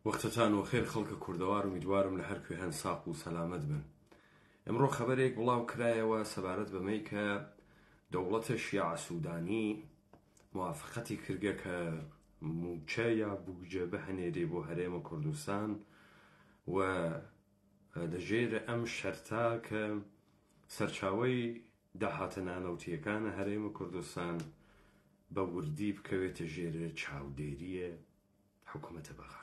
وەختتان وەخێر خەڵکە کوردەوار ئومیدوارم لە هەر کوێ هەن ساق و سەلامەت بن. ئمڕۆ خەبەرێک بڵاو کرایەوە سەبارەت بەمەی کە دەوڵەتە شیاع سودانی موافقەتی کردگە کە مووچە یا بووجە بهنێرێ بۆ هەرێمە کوردستان و لە ژێر ئەم شەرتا کە سەرچاوەی داهاتە نانەوتییەکانە هەرێمە کوردستان بە وردی بکەوێتە ژێر چاودێریە حکومەتە بەغا.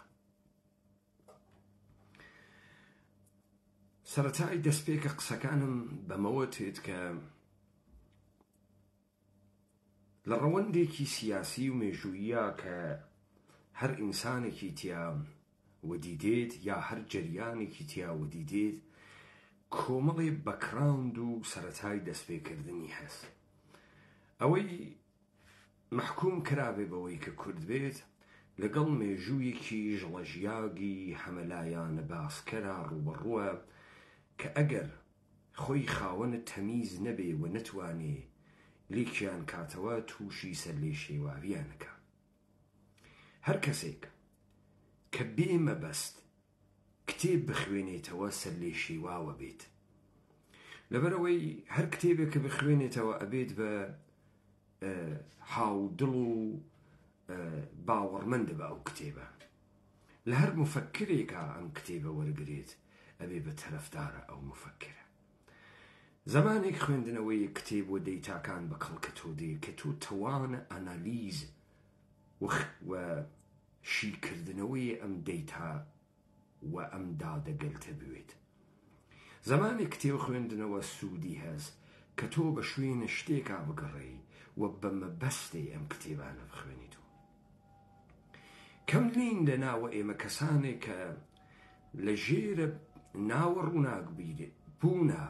سەرەتای دەستپێکە قسەکانم بەمەوە تێت کە لە ڕەوەندێکی سیاسی و مێژووییا کە هەر ئینسانێکی تیا وەدی دێت یا هەر جەریانێکی تیا وەدی دێت کۆمەڵێ بەکراوند و سەرەتای دەستپێکردنی هەس. ئەوەی مەحکوم کرابێ بەوەی کە کورد بێت، لەگەڵ مێژوویەکی ژڵەژیاگی هەمەلایانە باسکەرا ڕووبەڕووە کە ئەگەر خۆی خاوەنە تەمیز نەبێ و نەتوانێ لێکیان کاتەوە تووشی سەرلێشێواویان ئەکا. هەر کەسێک کە بێ مەبەست کتێب بخوێنێتەوە سەرلێشێواوە بێت. لەبەرئەوەی هەر کتێبێک کە بخوێنێتەوە ئەبێت بە هاودڵ و باوەڕمەندە بە ئەو کتێبە. لە هەر موفەکرێکا ئەم کتێبە وەرگرێت ئەبێ بە تەرەفدارە ئەو موفەکرە. زەمانێک خوێندنەوەی کتێب و دەیتاکان بە کەڵکە تۆ دێ کە تۆ تەوانە ئانالیز و شیکردنەوەی ئەم دەیتا و ئەم دادە گەلتە بوێت. زەمانێک کتێب خوێندنەوە سوودی هەس کە تۆ بە شوێنە شتێکا بگەڕێی و بە مەبەستێ ئەم کتێبانە بخوێنیتەوە. کەم نین لە ناوە ئێمە کەسانێک کە لە ژێرە ناوە ڕووناکبیر بوونە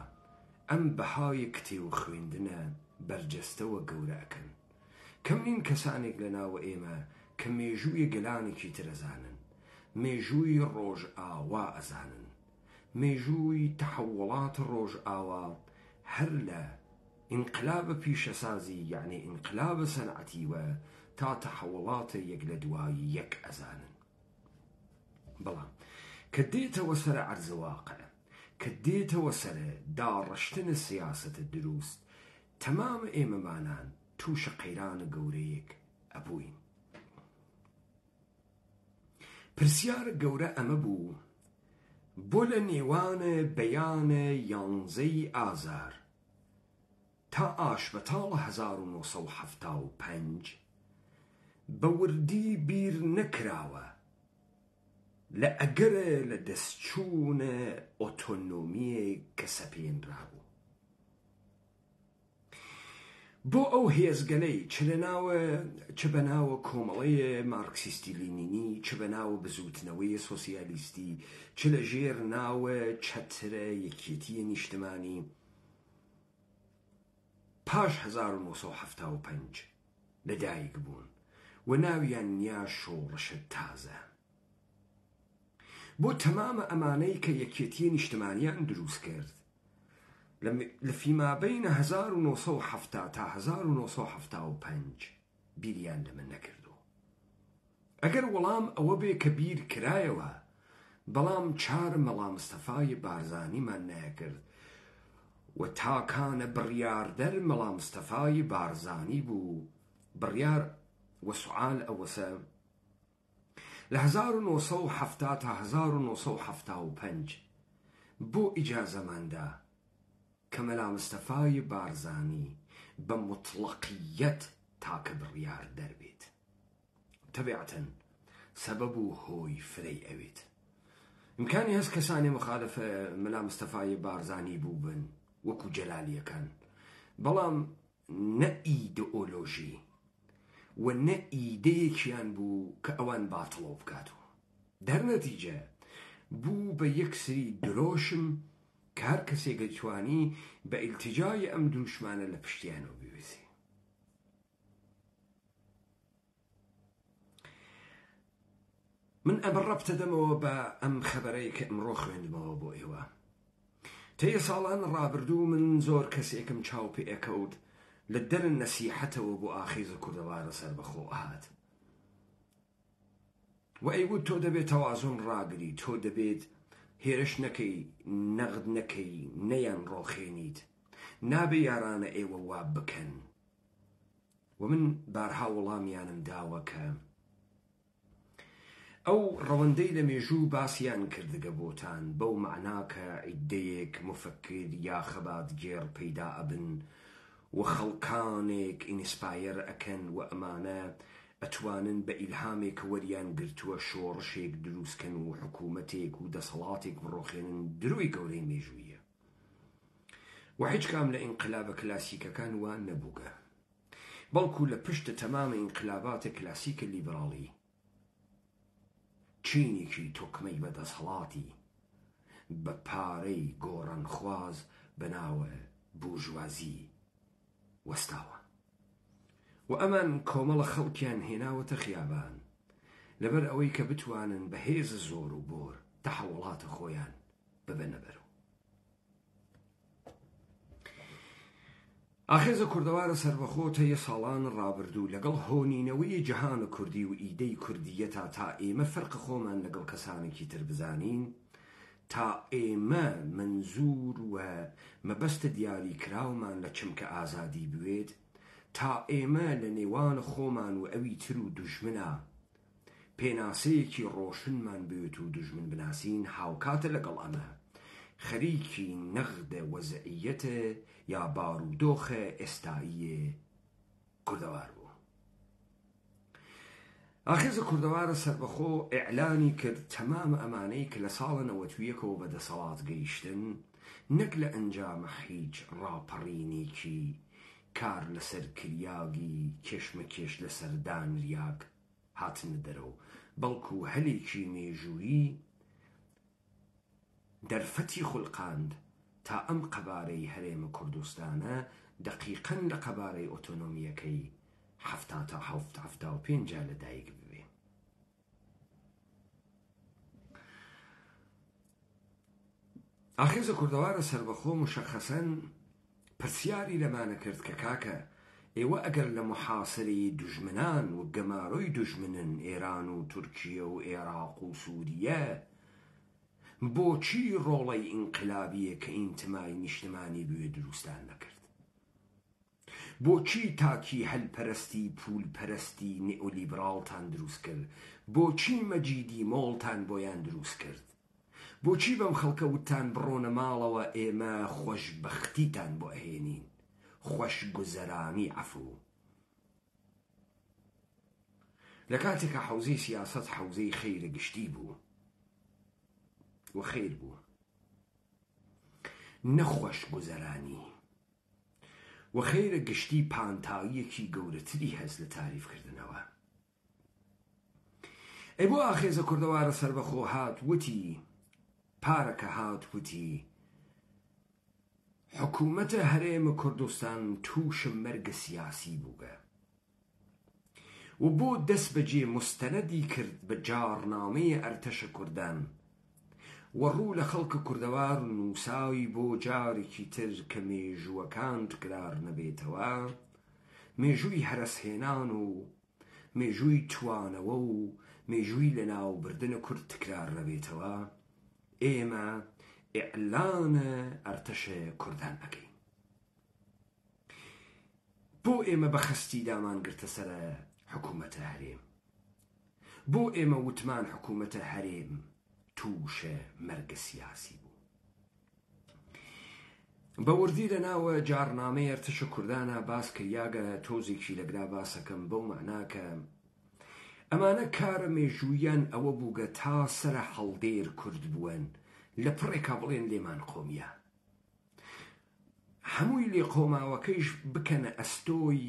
ئەم بەهای کتێو خوێندنە بەرجەستەوە گەورە ئەکەن. کەم نین کەسانێک لە ناوە ئێمە کە مێژووی گەلانێکی تر ئەزانن، مێژووی ڕۆژئاوا ئەزانن. مێژووی تەحەووڵات ڕۆژئاوا هەر لە ئینقلاب پیشەسازی یەعنی ئینقلاب سەنعەتی وە تا تەحەووڵات یەک لە دوای یەک ئەزانن. بەڵام کە دێتەوە سەر عەرز واقع، کە دێتەوە سەر داڕشتن سیاسەت دروست، تەمام ئێمەمانان تووش قەیران گەورەیەک ئەبووین. پرسیار گەورە ئەمە بوو بۆ لە نێوان بەیان یانزەی ئازار تا ئاشبەتاڵ 1975 بە وردی بیر نەکراوە لە ئەگەر لە دەستچوون ئۆتۆنۆمییەک کە سەپێنرابوو؟ بۆ ئەو هێزگەلەی چ لە ناوە چ بە ناوە کۆمەڵەی مارکسیستی لینینی چ بە ناوە بزووتنەوەی سۆسیالیستی چ لە ژێر ناوە چەترە یەکێتییە نیشتمانی پاش 1975 لە دایک بوون و ناویان نیا شۆڕشە تازە بۆ تەمامە ئەمانەی کە یەکێتییە نیشتمانیان دروست کرد لە فیمابەین 1970 تا 1975 بیریان لە من نەکردو. ئەگەر وەڵام ئەوە بێ کە بیر کرایەوە، بەڵام چار مەڵا مستەفای بارزانیمان نەکرد و تاکانە بڕیاردەر مەڵا مستەفای بارزانی بوو، بڕیار و سوعال ئەوەسە لە 1970 تا 1975 بۆ ئیجازەمان دا کە مەلا مستەفای بارزانی بە موتڵەقییەت تاکە بڕیاردەر بێت. تەبیعەتەن سەبەب و هۆی فرەی ئەوێت. ئیمکانی هەس کەسانێ موخالف مەلا مستەفای بارزانی بووبن وەکوو جەلالییەکان، بەڵام نە ئیدئۆلۆژی و نە ئیدەیەکیان بوو کە ئەوان باتڵەو بکات و دەرنەتیجە بوو بە یەک سری درۆشم کە هەر کەسێک ئەیتوانی بە ئیلتیجای ئەم دروشمانە لە پشتیانەوە بوێسێ. من ئەمە ڕەبتە دەمەوە بە ئەم خەبەرەی کە ئمڕۆ خوێندمەوە بۆ ئێوە. تەیە ساڵان ڕابردوو من زۆر کەسێکم چاو پێ ئەکەوت لە دەر نەسیحەتەوە بۆ ئاخێزە کوردەوارە سەربەخۆ ئەهات. و ئەیوت تۆ دەبێت تەوازن ڕاگری، تۆ دەبێت هێرش نەکەی، نەغد نەکەی، نەیان ڕۆخێنیت، نابێ یارانە ئێوە وا بکەن. و من بارها وەڵامیانم داوە کە ئەو ڕەوەندەی لە مێژوو باسیان کردگە بۆتان بەو مەعنا کە عیددەیەک موفەکیر یا خەباتگێڕ پەیدا ئەبن و خەڵکانێک inspire ئەکەن و ئەمانە ئەتوانن بە ئیلهامێک کە وەریان گرتووە شۆڕشێک دروست کەن و حکوومەتێک و دەسەڵاتێک بڕۆخێنن درۆی گەورەی مێژوویە و هیچ کام لە ئینقلابە کلاسیکەکان وا نەبووگە بەڵکو لە پشت تەمام ئینقلابات کلاسیک لیبراڵی چینێکی تۆکمەی بە دەسەڵاتی بە پارەی گۆڕانخواز بە ناوە بورژوازی وەستاوە و ئەمان کۆمەڵە خەڵکیان هێناوەتە خیابان لەبەر ئەوەی کە بتوانن بە هێز زۆر و بۆر تەحەوڵاتە خۆیان ببەنە بەرەو ئاخێزە کوردەوارە سەربەخۆ تەیە ساڵان ڕابردوو لەگەڵ هۆنینەوەی جەهان کوردی و ئیدەی کوردیەتا تا ئێمە فەرق خۆمان لەگەڵ کەسانێکی تر بزانین تا ئێمە مەنزور و مەبەستە دیاری کراومان لە چمکە ئازادی بوێت تا ئێمە لە نێوان خۆمان و ئەوی تر و دوژمنا پێناسەیەکی ڕۆشنمان بوێت و دوژمن بناسین هاوکاتە لەگەڵ ئەمە خەریکی نەغدە وەزعیەتە یا بارودۆخە ئێستاییێ کوردەوار بوو. ئاخێزە کوردەوارە سەربەخۆ ئیعلانی کرد تەمام ئەمانەی کە لە ساڵە نەوەتویەکەوە بە دەسەڵات گەیشتن نەک لە ئەنجامە حیچ ڕاپەڕینێکی کار لەسەر کریاگی کێشمەکێش لەسەر دانریاگ هاتنە دەرەو بەڵکو هەلێکی مێژوویی دەرفەتی خولقاند تا ئەم قەبارەی هەرێمە کوردستانە دەقیقەن لە قەبارەی ئۆتۆنۆمییەکەی 70 تا 75 لە دایک ببێ. ئاخێزە کوردەوارە سەربەخۆ موشەخەسەن پرسیاری لەمانە کرد کە کاکە ئێوە ئەگەر لە موحاسرەی دوژمنان و گەمارۆی دوژمنن ئێران و تورکیە و ئێراق و سوریە بۆچی ڕۆڵەی ئینقلابیە کە ئینتمای نیشتمانی بوێ دروستان نەکرد؟ بۆچی تاکی هەلپەرستی پول پەرستی نئۆلیبراڵتان دروست کرد؟ بۆچی مەجیدی مۆڵتان بۆیان دروست کرد؟ بۆچی بەم خەڵکە وتتان بڕۆنە ماڵەوە ئێمە خۆشبەختیتان بۆ ئەهێنین خۆشگوزەرانی عەفو لە کاتێکا حەوزەی سیاسەت حەوزەی خەیرە گشتی بوو و خەیر بوو نە خۆشگوزەرانی و خەیرە گشتی پانتاییەکی گەورەتری هەس لە تاریف کردنەوە. ئەی بۆ ئاخێزە کوردەوارە سەربەخۆ هات وتی پارەکە هات وتی حکوومەتە هەرێم کوردستان تووش مەرگ سیاسی بووگە و بۆ دەس بەجێ موستەنەدی کرد بە جاڕنامەی ئەرتەش کوردان و ڕوو لە خەڵک کوردەوار نووسای بۆ جارێکی تر کە مێژووەکان تکرار نەبێتەوە مێژووی هەرەسهێنان و مێژووی توانەوە و مێژووی لەناوبردن کورد تکرار نەبێتەوە ئێمە ئیعلان ئەرتەش کوردان ئەکەین. بۆ ئێمە بە خەستی دامان گرتە سەرە حکوومەتە هەرێم؟ بۆ ئێمە وتمان حکوومەتە هەرێم تووشە مەرگ سیاسی بوو؟ بە وردی لە ناوە جاڕنامەی ئەرتش کوردانا باس کریاگە تۆزێکی لەگرا باسەکەم بەو مەعنا کە ئەمانە کارە مێژوویان ئەوە بووگە تا سەرە هەڵدێر کورد بووەن لە پڕێکا بڵێن لێمان قۆمیا هەمووی لێقۆماوەکەیش بکەنە ئەستۆی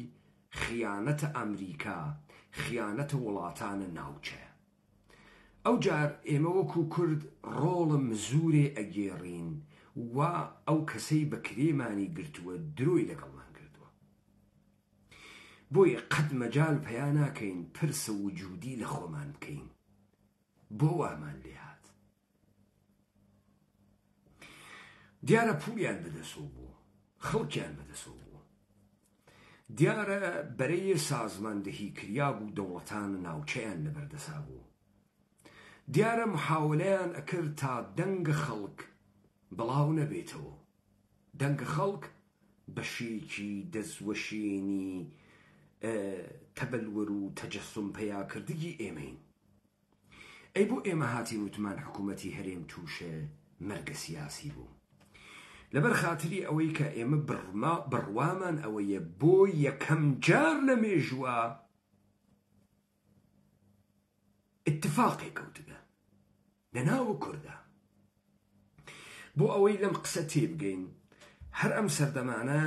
خیانەتە ئامریکا خیانەتە وڵاتانە ناوچە ئەوجار ئێمە وەکو کورد ڕۆڵە مزورێ ئەگێڕین وا ئەو کەسەی بە کرێمانی گرتووە درۆی لەگەڵمان کردووە بۆیە قەت مەجال پەیا ناکەین پرسە وجودی لە خۆمان بکەین بۆ وامان لێهات دیارە پوڵیان بەدەسۆ بوو خەڵکیان بەدەسۆ بوو دیارە بەرەیە سازماندهی کریاگ و دەوڵەتان ناوچەیان لەبەردەسا بوو. دیارە محاوەلەیان ئەکرد تا دەنگە خەڵک بڵاو نەبێتەوە. دەنگە خەڵک بەشێکی دەستوەشێنی تەبەلوەر و تەجەسوم پەیاکردگی ئێمەین. ئەی بۆ ئێمە هاتین وتمان حکوومەتی هەرێم تووشە مەرگە سیاسی بوو؟ لەبەر خاتری ئەوەی کە ئێمە بڕوامان ئەوەیە بۆ یەکەم جار لە مێژووە ئیتفاقێ کەوتگە لە ناو کوردا. بۆ ئەوەی لەم قسە تێبگەین هەر ئەم سەردەمانە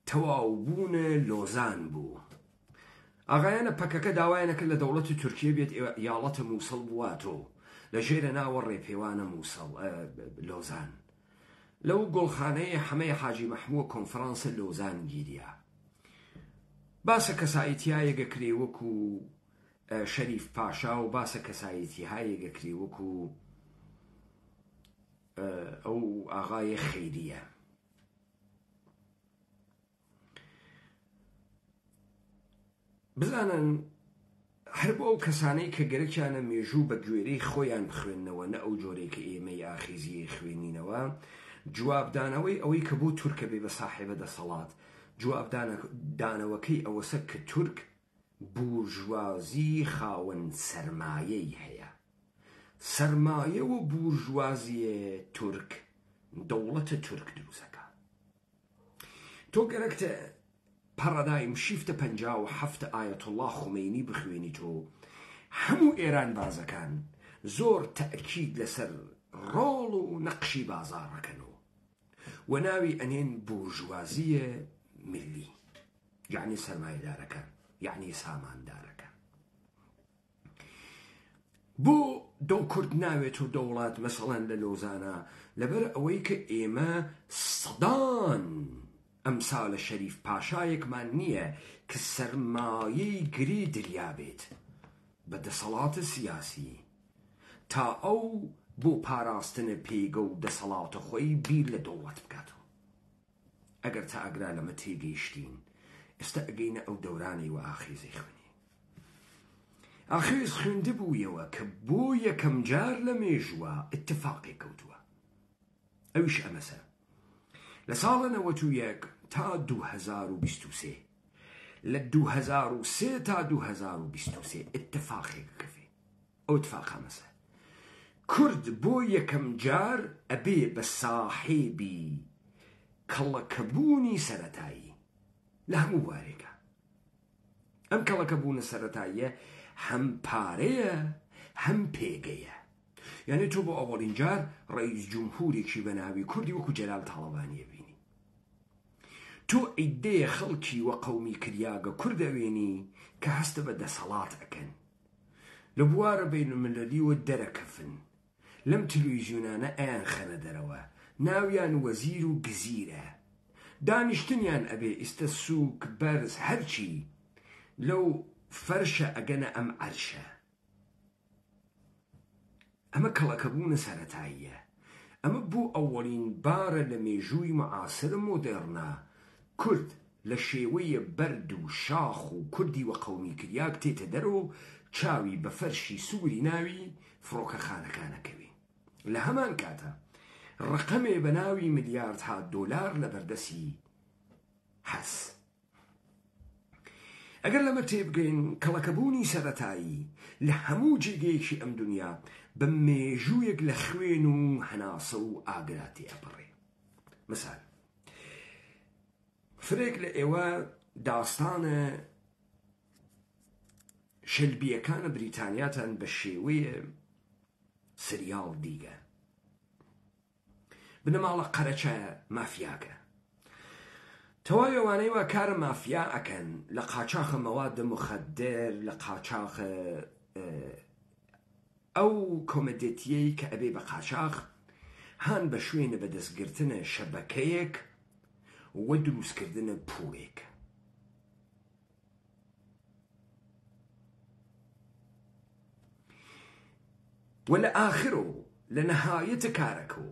تەواو بوون لۆزان بوو. ئاغایانە پەکەکە داوایان ئەکرد لە دەوڵەتی تورکیە بێت ئیاڵەتە موسڵ بواتۆ لە ژێرە ناوە ڕێپێوانە موسڵ لۆزان. لەو گوڵخانەیە حەمەی حاجی مەحمووە کۆنفرانسە لۆزان گیریا. باسە کەسایتیایەک ئەکرێ وەکو شەریف پاشا و باسە کەسایەتیهایەک ئەکرێ وەکو ئەو ئاغایە خەیریە. بزانن هەر بۆ ئەو کەسانەی کە گەرەکیانە مێژوو بە گوێرەی خۆیان بخوێننەوە نە ئەو جۆرەی کە ئێمەی ئاخیزیی خوێنینەوە، جوابدانەوەی ئەوەی کە بۆ تورکە بێ بە ساحێبە دەسەڵات، جوابدانەوەکەی ئەوەسە کە تورک بورژوازی خاوەن سەرمایەی هەیە. سەرمایە و بورژوازیێ تورک دەوڵەتە تورک دروسەکا. تۆ گەرەکتە پەڕەدایم شیفتە 57 ئایەتوڵڵا خومەینی بخوێنیتۆ هەموو ئێران بازەکان زۆر تەئکید لەسەر ڕۆڵ و نەقشی بازاڕەکەن و و ناوی ئەنێن بورژوازیە ملی یەعنی سەرمایەدارەکان یەعنی ساماندارەکان. بۆ دەو کورد ناوێت و دەوڵات مەسەڵەن لە لۆزانا لەبەر ئەوەی کە ئێمە سەدان ئەمسالە شەریف پاشایەکمان نییە کە سەرمایەی گری دریابێت بە دەسەڵاتە سیاسی تا ئەو بۆ پاراستنە پێگە و دەسەڵاتە خۆی بیر لە دەوڵەت بکاتەوە. ئەگەر تا ئەگرا لەمە تێگەیشتین ئێستا ئەگەینە ئەو دەورانەی وە ئاخێزەی خوێنێ ئاخێز خوێندبوویەوە کە بۆ یەکەم جار لە مێژووە ئیتفاقێک کەوتووە ئەویش ئەمەسە لە ساڵە 91 تا 2023 لە 2003 تا 2023 ئیتفاقێک کەفێ ئەو تفاقە مەسە کورد بۆ یەکەم جار ئەبێ بە ساحێبی کەڵەکەبوونی سەرەتایی لە هەموو بوارێکا. ئەم کەڵەکەبوونە سەرەتاییە هەم پارەیە هەم پێگەیە. یانێ تۆ بۆ ئەوەڵین جار ڕەئیس جمهورێکی بە ناوی کوردی وەکو جەلال تاڵەبانی ئەبینی. تۆ عیدەیە خەڵکی وە قەومی کریاگە کورد ئەوێنی کە هەستە بە دەسەڵات ئەکەن. لە بوارە بەینولملەلیوە دەرەکەفن لەم تلویزیونانە ئەیانخەنە دەرەوە ناویان وەزیر و گزیرە دانیشتنیان ئەبێ ئیستە سوک بەرز هەرچی لەو فەرشە ئەگەنە ئەم عەرشە ئەمە کەڵەکەبوونە سەرەتاییە ئەمە بۆ ئەوەڵین بارە لە مێژووی معاسر مۆدێڕنا کورد لە شێوەیە بەرد و شاخ و کوردی وە قەومی کریاگ تێتە دەرۆ چاوی بە فەرشی سووری ناوی فڕۆکەخانەکان ئەکەوێ لە هەمان کاتا ڕەقەمێ بە ناوی ملیاردها دۆلار لە بەردەسی هەس. ئەگەر لەمە تێبگەین کەڵەکەبوونی سەرەتایی لە هەموو جێگەیەکی ئەم دونیا بە مێژوویەک لە خوێن و هەناسە و ئاگرا تێئەپەڕێ. مثال فرێک لە ئێوە داستانە شەلبیەکانە بریتانیاتان بە شێوەیە سریاڵ دیگە. بنەماڵە قەرەچە مافیاکە. تەواوی ئەوانەی وا کارە مافیا ئەکەن لە قاچاخە مەوادە مخدر لە قاچاخە ئەو کۆمەدێتیەی کە ئەبێ بە قاچاخ هان بە شوێنە بەدەستگرتنە شەبەکەیەک و دروستکردنە پوڵێک. وە لە ئاخرۆ لە نەهایەتە کارەکۆ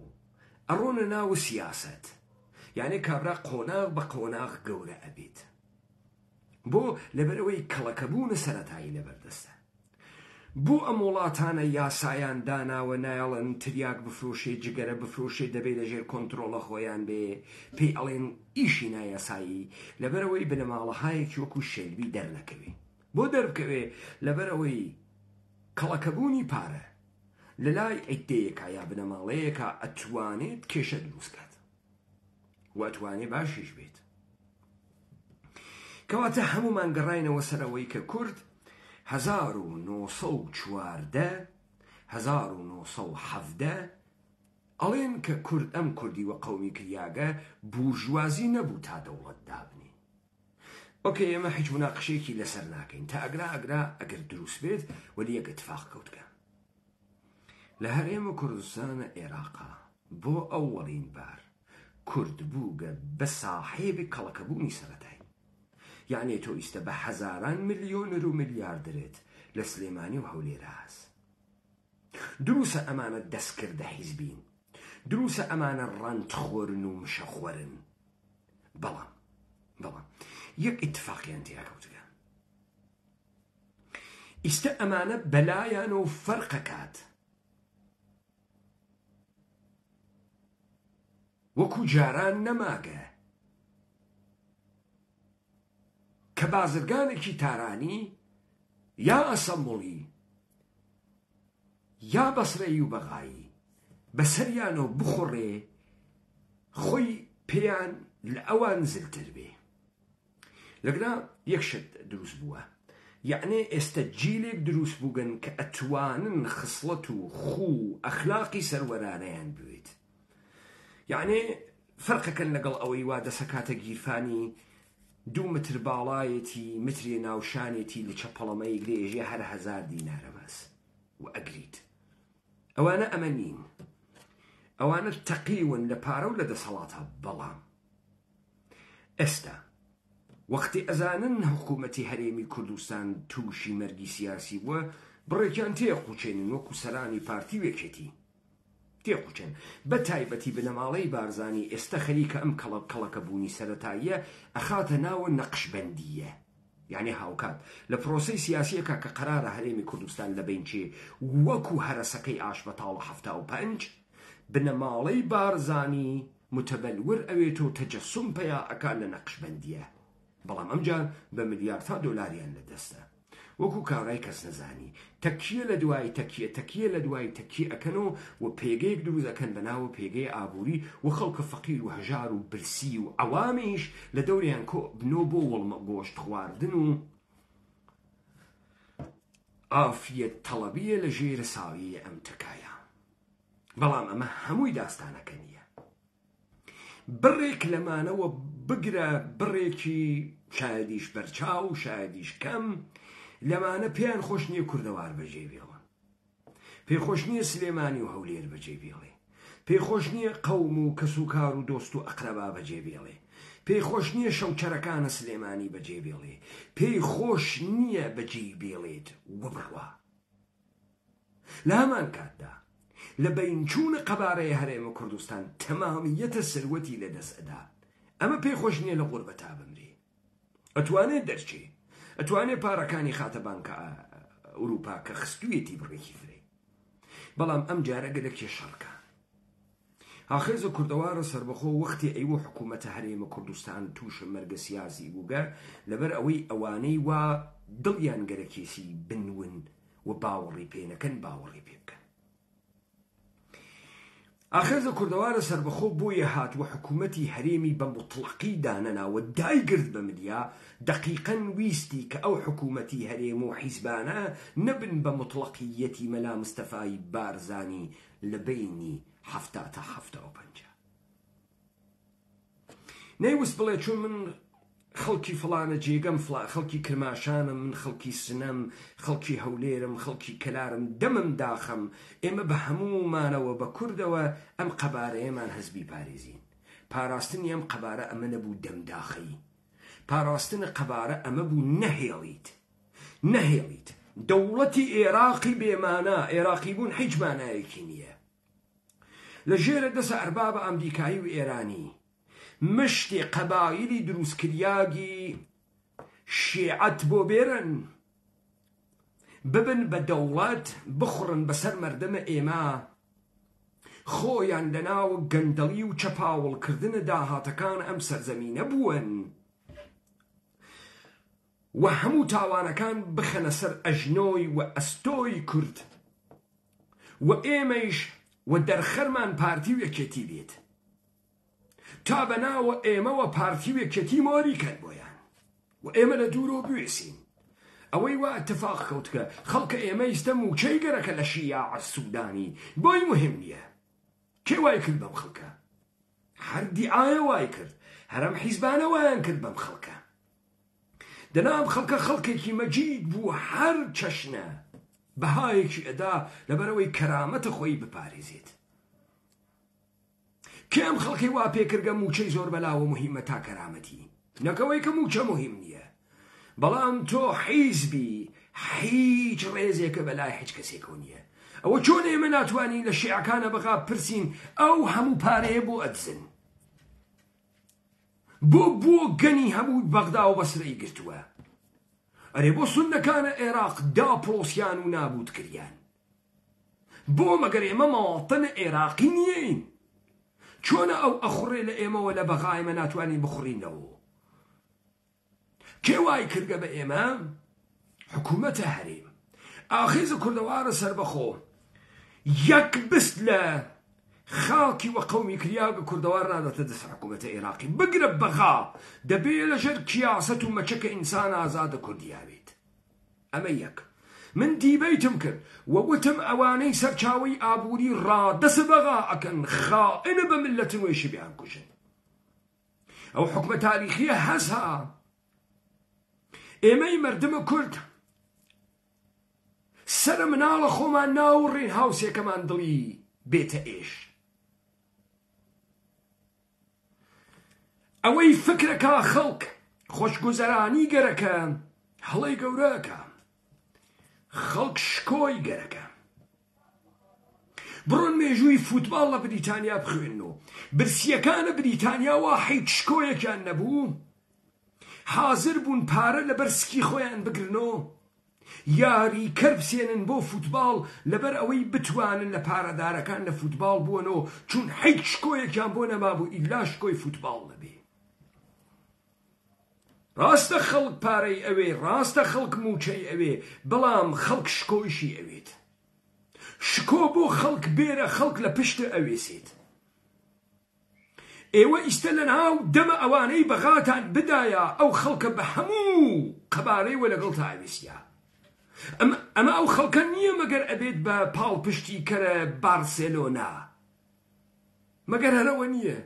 ئەڕۆنە ناو سیاسەت یانێ کابرا قۆناغ بە قۆناغ گەورە ئەبێت بۆ لەبەرئەوەی کەڵەکەبوونە سەرەتایی لەبەردەستە. بۆ ئەم وڵاتانە یاسایان داناوە نایەڵن تریاک بفرۆشێ جگەرە بفرۆشێ دەبێ لەژێر کۆنترۆڵە خۆیان بێ پێی ئەڵێن ئیشی نایاسایی لەبەرئەوەی بنەماڵەهایەکی وەکو شێلبی دەرنەکەوێ بۆ دەربکەوێ لەبەرئەوەی کەڵەکەبوونی پارە لەلای عیدەیەکا یا بنەماڵەیەکا ئەتوانێت کێشە دروست کات و ئەتوانێ باشیش بێت. کەواتە هەموومان گەڕاینەوە سەر ئەوەی کە کورد 1914 1917 ئەڵێن کە کورد ئەم کوردی وە قەومی کریاگە بورژوازی نەبوو تا دەوڵەت دابنێ. ئۆکەی ئێمە هیچ مناقشەیەکی لەسەر ناکەین تا ئەگرا ئەگرا ئەگەر دروست بێت وەلی یەک ئتفاق کەوتگە لە هەرێم کوردستان ئێراقا بۆ ئەوەڵین بار کورد بووگە بە ساحێب کەڵەکەبوونی سەرەتایی یەعنێ تۆ ئیستە بە هەزاران ملیۆنر و ملیاردرت لە سلێمانی و هەولێرا هەس دروسە ئەمانە دەستکردە حیزبین دروسە ئەمانە ڕەنت خۆرن و مشە خۆرن بەڵام بەڵام یەک ئیتفاقیان تیا کەوتگە ئیستە ئەمانە بەلایان و فەرقەکات وەکو جاران نەماگە کە بازرگانێکی تارانی یا ئەسەموڵی یا بەسرەیی و بەغایی بەسەریانەوە بخوڕێ خۆی پێیان لە ئەوان زلتر بێ. لەگرا یەک شت دروست بووە یەعنێ ئێستە جیلێک دروست بووگن کە ئەتوانن خسڵەت و خوو و ئەخلاقی سەروەرانەیان بوێت یەعنێ فەرقەکەن لەگەڵ ئەوەی وا دەسەکاتە گیرفانی دوو متر باڵایەتی مترێ ناوشانێتی لچە پەڵەمەیگ لێ ئێژێ هەر هەزار دینارە بەس و ئەگریت ئەوانە ئەمە نین ئەوانە تەقیون لە پارە و لە دەسەڵاتە بەڵام ئێستا وەختی ئەزانن حکوومەتی هەرێمی کوردستان تووشی مەرگی سیاسی بووە، بڕێکیان تێقوچێنن وەکو سەرانی پارتی و یەکێتی تێقوچێن، بە تایبەتی بنەماڵەی بارزانی ئێستە خەریکە ئەم کەڵە کەڵەکەبوونی سەرەتاییە ئەخاتە ناوە نەقشبەندییە یانی هاوکات لە پرۆسەی سیاسیەکە کە قەرارە هەرێمی کوردستان لە بەین چێ وەکو هەرەسەکەی ئاشبەتاڵە 75 بنەماڵەی بارزانی متبلور ئەوێت و تەجەسوم پەیا ئەکا لە نەقشبەندیە بەڵام ئەمجار بە ملیارتا دۆلاریان لە دەستە وەکو کابرای کەسنەزانی تەکیە لە دوای تەکیە تەکیە لە دوای تەکیە ئەکەن و و پێگەیەک دروست ئەکەن بە ناوە پێگەی ئابوری و خەڵکە فەقیر و هەژار و برسی و عەوامیش لە دەوریان کۆ ئەبنۆ بۆ وڵمە گۆشت خواردن و عافیەت تەڵەبیە لە ژێر سایەی ئەم تەکایە. بەڵام ئەمە هەمووی داستانەکە نییە. بڕێک لەمانەوە بگرە بڕێکی شایەدیش بەرچاو و شایەدیش کەم لەمانە پێیان خۆش نییە کوردەوار بەجێ بێڵن. پێی خۆش نییە سلێمانی و هەولێر بەجێ بێڵێ. پێی خۆش نییە قەوم و کەسوکار و دۆست و ئەقرەبا بەجێ بێڵێ. پێی خۆش نییە شەوچەرەکانە سلێمانی بەجێ بێڵێ. پێی خۆش نییە بەجێی بێڵێت و بڕوا. لە هەمان کاتدا لە بەینچوونە قەبارەی هەرێمە کوردستان تەمامیەتە سروەتی لە دەس ئەدا ئەمە پێی خۆش نیە لە غوربەتا بمرێ ئەتوانێ دەرچێ ئەتوانێ پارەکانی خاتە بانکە ئەوروپا کە خستویەتی بڕێکی فرەی بەڵام ئەم جارە گەلە کێشەڕکە ئاخێزە کوردەوارە سەربەخۆ وەختی ئەیوە حکوومەتە هەرێمە کوردستان تووشە مەرگە سیاسی بووگە لەبەر ئەوەی ئەوانەی وا دڵیان گەرەکێسی بنون و باوەڕی پێ نەکەن باوەڕی پێ بکەن. ئاخێزە کوردەوارە سەربەخۆ بۆیە هات و حکوومەتی هەرێمی بە موتڵەقی دانەنا و دایگرت بە ملیا، دەقیقەن ویستی کە ئەو حکوومەتی هەرێم و حیزبانە نەبن بە موتڵەقییەتی مەلا مستەفای بارزانی لە بەینی 70 تا 75. نەیوست بڵێ چون من خەڵکی فڵانە جێگەم فڵا خەڵکی کرماشانم من خەڵکی سنەم خەڵکی هەولێرم خەڵکی کەلارم دەمم داخەم ئێمە بە هەموومانەوە بە کوردەوە ئەم قەبارەیەمان هەس بیپارێزین پاراستنی ئەم قەبارە ئەمە نەبوو دەم داخەی پاراستن قەبارە ئەمە بوو نەهێڵیت نەهێڵیت دەوڵەتی ئێراقی بێمانا ئێراقی بوون هیچ مانایەکی نییە لە ژێرە دەسە ئەربابە ئەمریکایی و ئێرانی مشتێ قەبایلی دروستکریاگی شێعەت بۆ بێرن. ببن بە دەوڵەت بخوڕن بەسەر مەردەمە ئێمە خۆیان لەناو گەندەڵی و چەپاوڵکردنە داهاتەکان ئەم سەرزەمینە بوون و هەموو تاوانەکان بخەنە سەر ئەژنۆی و ئەستۆی کورد و ئێمەیش و دەرخەرمان پارتی و یەکێتی بێت تا بەناوە ئێمەوە پارتی و یەکێتی مۆری کەن بۆیان و ئێمە لە دوورەوە بوێسین. ئەوەی وا ئتفاق کەوتگە خەڵکە ئێمە ئیستە مووچەی گەرەکە لە شیاع سودانی بۆی موهم نیە. کێ وای کرد بەم خەڵکە؟ هەر دیعایە وای کرد، هەر ئەم حیزبانە وایان کرد بەم خەڵکە. دەنا ئەم خەڵکە خەڵکێکی مەجید بوو هەر چەشنە بەهایەکی ئەدا لەبەرئەوەی کەرامەتە خۆی بپارێزێت. کێ ئەم خەڵکەی وا پێکردگە مووچەی زۆر بەلاوە موهیمە تا کەرامەتی؟ نەک ئەوەی کە مووچە موهیم نییە بەڵام تۆ حیزبی حیچ ڕێزێکە بەلای حیچ کەسێکەوە نییە. ئەوە چۆن ئێمە ناتوانین لە شیعەکانە بەغا بپرسین ئەو هەموو پارەیە بۆ ئەدزن؟ بۆ بۆ گەنی هەموو بەغدا و بەسرەی گرتووە؟ ئەرێ بۆ سوننەکانە ئێراق داپڵۆسیان و نابوت کریان؟ بۆ مەگەر ئێمە مواطن عێراقی نیین؟ چۆنە ئەو ئەخوڕێ لە ئێمەوە لە بەغا ئێمە ناتوانین بخوڕینەوە؟ کێ وای کردگە بە ئێمە؟ حکوومەتە هەرێم ئاخێزە کوردەوارە سەربەخۆ یەک بست لە خاکی وە قەومی کریاگە کوردەوار ناداتە دەست حکوومەتە عێراقی بگرە بەغا دەبێ لەژێر کیاسەت و مەچەکە ئینسان ئازادە کوردیا بێت. ئەمە یەک. من دیبەیتم کرد و وتم ئەوانەی سەرچاوەی ئابووری ڕادەست بەغا ئەکەن خائنە بە مللەتن وەیشی بیانکوژن. ئەو حوکمە تاریخیە هەس ها. ئێمەی مەردمە کورد سەرە مناڵە خۆمان ناوڕین هاوسێکەمان دڵی بێتە ئێش. ئەوەی فکرەکا خەڵک خۆشگوزەرانی گەرەکە هەڵەی گەورە ئەکا. خەڵک شکۆی گەرەکە. بڕۆن مێژووی فوتباڵ لە بریتانیا بخوێنن و برسیەکانە بریتانیا وا حیچ شکۆیەکیان نەبوو حازر بوون پارە لەبەر سکی خۆیان بگرن و یاریکەر بسێنن بۆ فوتباڵ لەبەر ئەوەی بتوانن لە پارەدارەکان لە فوتباڵ بوەنەوە چون حیچ شکۆیەکیان بۆ نەمابوو ئیلا شکۆی فوتباڵ نەبێ. ڕاستە خەڵک پارەی ئەوێ ڕاستە خەڵک موچەی ئەوێ بەڵام خەڵک شکۆیشی ئەوێت. شکۆ بۆ خەڵک بێرە خەڵک لە پشتە ئەوێسێت. ئێوە ئیستە لەناو دەمە ئەوانەی بەغاتان بدایە ئەو خەڵکە بە هەموو قەبارەیوە لەگەڵتا ئەوێسیا. ئەمە ئەو خەڵکە نییە مەگەر ئەبێت بە پاڵپشتی کەرە بارسێلۆنا. مەگەر هەر ئەوە نییە؟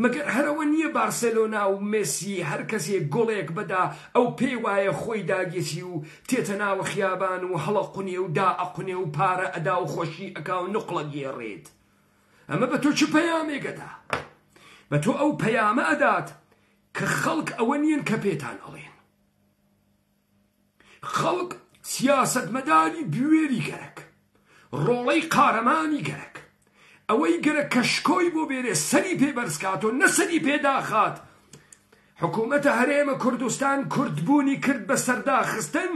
مەگەر هەر ئەوە نییە بارسێلۆنا و مێسی هەر کەسێ گۆڵێک بەدا ئەو پێی وایە خۆی داگێسی و تێتە ناوە خیابان و هەڵەقونێ و دائەقونێ و پارە ئەدا و خۆشی ئەکا و نوقڵە گێڕێت. ئەمە بە تۆ چ پەیامێک ئەدا؟ بە تۆ ئەو پەیامە ئەدات کە خەڵک ئەوە نییەن کە پێتان ئەڵێن. خەڵک سیاسەتمەداری بوێری گەرەک، ڕۆڵەی قارەمانی گەرەک، ئەوەی گەرەک کە شکۆی بۆ بێرێ سەری پێ بەرزکاتۆ نە سەری پێ داخات. حکوومەتە هەرێمە کوردستان کوردبوونی کرد بە سەرداخستن.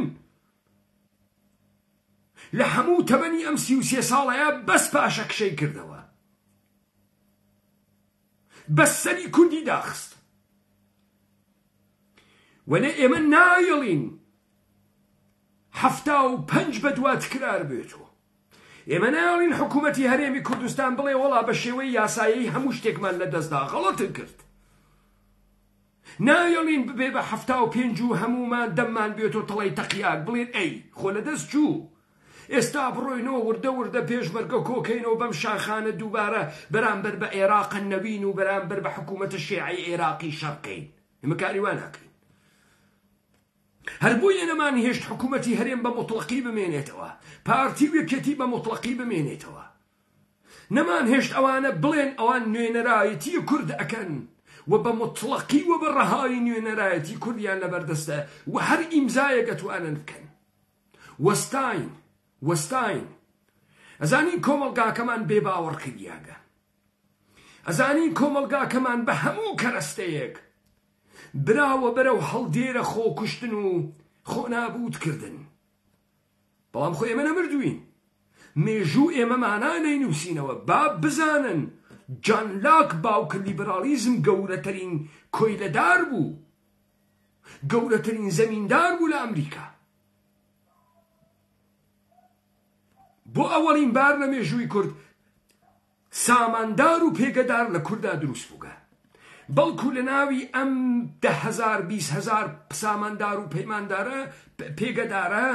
لە هەموو تەمەنی ئەم 33 ساڵەیا بەس پاشەکشەی کردەوە. بەس سەری کوردی داخست. وەلێ ئێمە نایەڵین 75 بەدوا تکرار بێتەوە. ئێمە نایەڵین حکوومەتی هەرێمی کوردستان بڵێ وەڵا بە شێوەی یاسایی هەموو شتێکمان لە دەستدا غەڵەتن کرد. نایەڵین ببێ بە 75 و هەموومان دەممان بێتۆ تەڵەی تەقیاک بڵێن ئەی خۆ لە دەست چوو. ئێستا بڕۆینەوە وردە وردە پێشمەرگە کۆکەینەوە بەم شاخانە دووبارە بەرامبەر بە عێراقە نەوین و بەرامبەر بە حکوومەتە شێعەی عێراقی شەڕ کەین. ئێمە کاری وا ناکەین. هەر بۆیە نەمانهێشت حکوومەتی هەرێم بە موتڵەقی بمێنێتەوە، پارتی و یەکێتی بە موتڵەقی بمێنێتەوە. نەمانهێشت ئەوانە بڵێن ئەوان نوێنەرایەتی کورد ئەکەن و بە موتڵەقی و بە ڕەهایی نوێنەرایەتی کوردیان لەبەردەستە و هەر ئیمزایەک ئەتوانن بکەن. وەستاین، وەستاین. ئەزانین کۆمەڵگاکەمان بێ باوەڕ کریاگە. ئەزانین کۆمەڵگاکەمان بە هەموو کەرەستەیەک براوە بەرەو هەڵدێرە خۆکوشتن و خۆنابووت کردن. بەڵام خۆ ئێمە نەمردووین. مێژوو ئێمە مانا نەینووسینەوە. با بزانن جان لاک باوکە لیبراڵیزم گەورەترین کۆیلەدار بوو، گەورەترین زەمیندار بوو لە ئەمریکا. بۆ ئەوەڵین بار لە مێژووی کورد ساماندار و پێگەدار لە کوردا دروست بووگە، بەڵکو لە ناوی ئەم 10,000 20,000 ساماندار و پەیماندارە پێگەدارە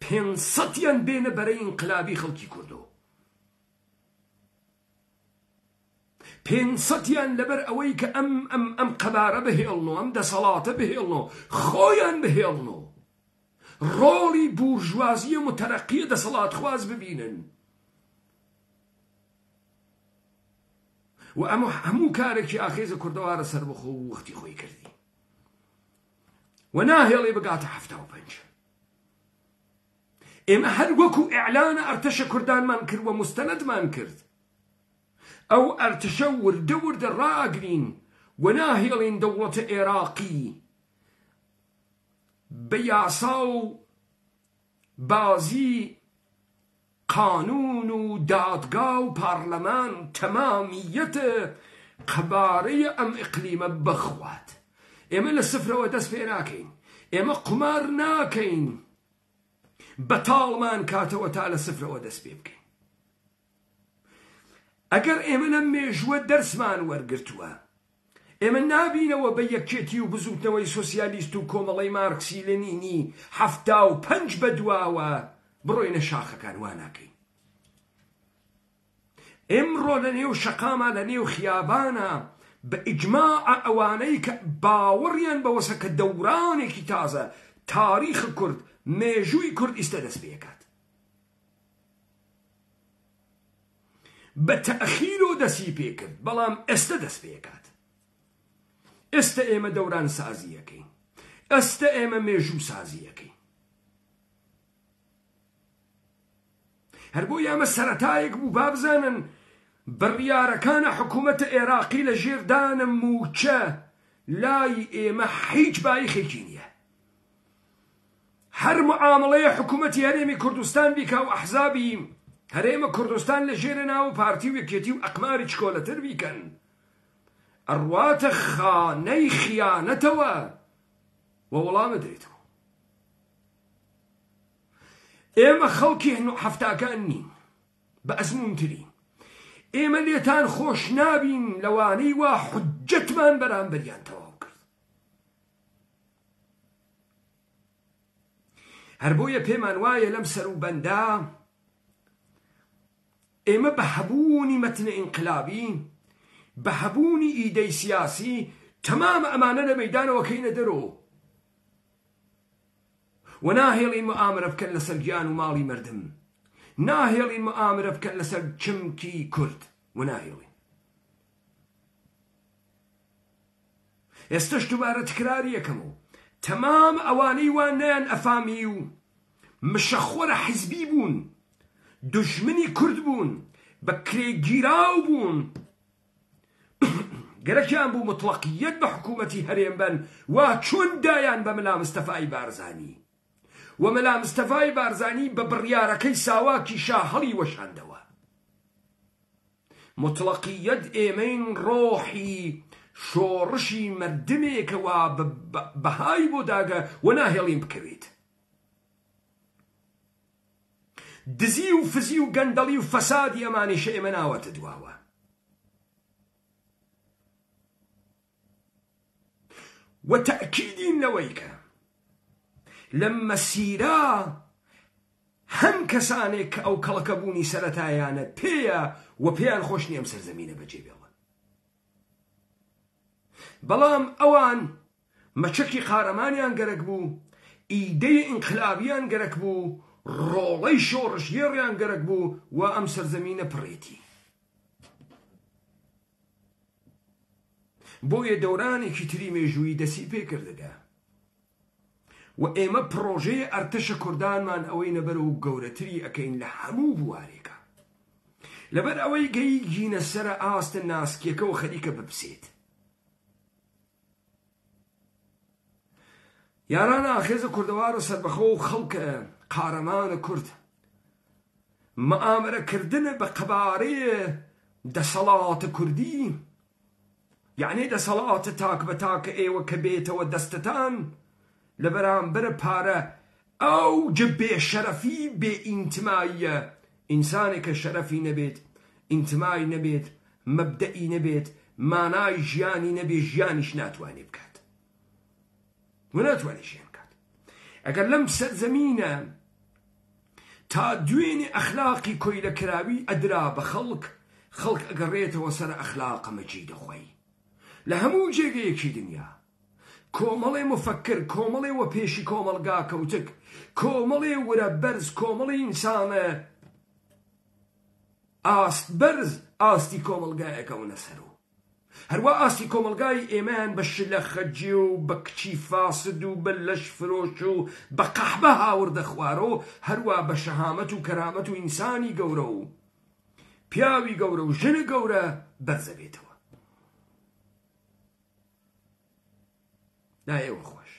پێنجسەدیان بێنە بەرەی ئینقلابی خەڵکی کوردۆ، پێنجسەدیان لەبەر ئەوەی کە ئەم ئەم ئەم قەبارە بهێڵنۆ، ئەم دەسەڵاتە بهێڵنۆ، خۆیان بهێڵنۆ، ڕۆڵی بورژوازیە متەرەقیە دەسەڵاتخواز ببینن و ئەمە هەموو کارێکی ئاخێزە کوردەوارە سەربەخۆ و وەختی خۆی کردی و ناهێڵێ بگاتە 75. ئێمە هەر وەکو ئیعلانە ئەرتەشە کوردانمان کرد و مستەنەدمان کرد، ئەو ئەرتشە وردە وردە ڕائەگرین و ناهێڵین دەوڵەتە ئێراقی بە یاسا و بازی قانون و دادگا و پارلەمان تەمامیەت قەبارەی ئەم ئیقلیمە بخوات. ئێمە لە سفرەوە دەست پێ ناکەین، ئێمە قومار ناکەین بەتاڵمان کاتەوە تا لە سفرەوە دەست پێ بکەین. ئەگەر ئێمە لەم مێژووە دەرسمان وەرگرتووە، ئێمە نابینەوە بە یەکێتی و بزووتنەوەی سۆسیالیست و کۆمەڵەی مارکسی لنینی 75 بەدواوە بڕۆینە شاخەکان، وا ناکەین. ئێمڕۆ لە نێو شەقاما، لە نێو خیابانا بە ئیجماع ئەوانەی کە باوەڕیان بەوەسە کە دەورانێکی تازە تاریخ کورد، مێژووی کورد ئیستە دەست پێکات. بە تەئخیرۆ دەسی پێکرد، بەڵام ئێستە دەست پێکات. ئێستە ئێمە دەوران سازیەکەین، ئێستە ئێمە مێژوو سازیەکەین. هەر بۆیە ئەمە سەرەتایەک بوو. با بزانن بڕیارەکانە حکوومەتە عێراقی لە ژێردانە مووچە لای ئێمە هیچ بایخێکی نییە. هەر معامڵەیە حکوومەتی هەرێمی کوردستان بیکا و ئەحزابی هەرێمە کوردستان لە ژێرە ناو پارتی و یەکێتی و ئەقماری چکۆلەتر بیکەن، ئەڕواتە خانەی خیانەتەوە و وەڵامە درێتەوە. ئێمە خەڵکی هەفتاکان نین، بە ئەزمونترین. ئێمە لێتان خۆش نابین لەوانەی وا حجەتمان بەرامبەریان تەواو کرد. هەر بۆیە پێمان وایە لەم سەروبەندە ئێمە بە هەبوونی مەتنە ئینقلابی، بە هەبوونی ئیدەی سیاسی، تەمام ئەمانە لە مەیدانەوە کەینە دەرۆ و ناهێڵین موئامرە بکەن لەسەر گیان و ماڵی مەردم، ناهێڵین موئامرە بکەن لەسەر چمکی کورد و ناهێڵین. ئێستەش دووبارە تکراری ئەکەمەوە، تەمام ئەوانەی وا نەیان ئەفامی و مشەخۆرە حیزبی بوون، دوژمنی کورد بوون، بە کرێگیراو بوون، گەرەکیان بوو مطلقیەت بە حکوومەتی هەرێم بەن، وا چۆن دایان بە مەلا مستەفای بارزانی و مەلا مستەفای بارزانی بە بڕیارەکەی ساواکی شا هەڵی وەشاندەوە. موتڵەقیەت ئێمەین ڕۆحی شۆڕشی مەردمێکە وا بەهای بۆ داگە و ناهێڵین بکەوێت. دزی و فزی و گەندەڵی و فەسادی ئەمانیشە ئێمە ناوەتە دواوە. و تەئکیدین لەوەی کە لەم مەسیرە هەن کەسانێک کە ئەو کەڵەکەبوونی سەرەتایانە پێیە و پێیان خۆش نییە ئەم سەرزەمینە بەجێ بێڵن، بەڵام ئەوان مەچەکی قارەمانیان گەرەک بوو، ئیدەی ئینقلابیان گەرەک بوو، ڕۆڵەی شۆڕشگێڕیان گەرەک بوو و ئەم سەرزەمینە پڕێتی. بۆیە دەورانێکی تری مێژوویی دەسی پێکردگە و ئێمە پڕۆژەی ئەرتەشە کوردانمان ئەوەی نەبەرە و گەورەتری ئەکەین لە هەموو بوارێکە، لەبەر ئەوەی گەیگینە سەرە ئاستە ناسکیەکە و خەریکە بپسێت. یاران ئاخێزە کوردەوارە سەربەخۆ و خەڵکە قارەمانە کورد مئامرە کردنە بە قەبارەێ دەسەڵاتە کوردی یەعنی دەسەڵاتە تاک بە تاکە ئێوە کە بێتەوە دەستتان لە بەرامبەر پارە ئەو جە بێ شەرەفی بێ ئینتماییە ئینسانێک کە شەرەفی نەبێت ئینتمای نەبێت مەبدەئی نەبێت مانای ژیانی نەبێ ژیانیش ناتوانێ بکات و ناتوانێ ژیان بکات ئەگەر لەم سەرزەمینە تا دوێنێ ئەخلاقی کۆیلەکراوی ئەدرا بە خەڵک، خەڵک ئەگەڕێتەوە سەر ئەخلاقە مەجیدە خۆی. لە هەموو جێگەیەکی دنیا، کۆمەڵێ موفەکر، کۆمەڵێ وەپێشی کۆمەڵگا کەوتک، کۆمەڵێ ورە بەرز، کۆمەڵێ ئینسانە ئاست بەرز ئاستی کۆمەڵگای ئەکەونە سەرو. هەروا ئاستی کۆمەڵگای ئێمەیان بە شلە خەجێ و بە کچی فاسد و بە لەش فرۆش و بە قەحبە هاوردە خوارۆ، هەروا بە شەهامەت و کەرامەت و ئینسانی گەورە و پیاوی گەورە و ژنە گەورە بەرزەبێتەوە. لای ئێوە خۆش.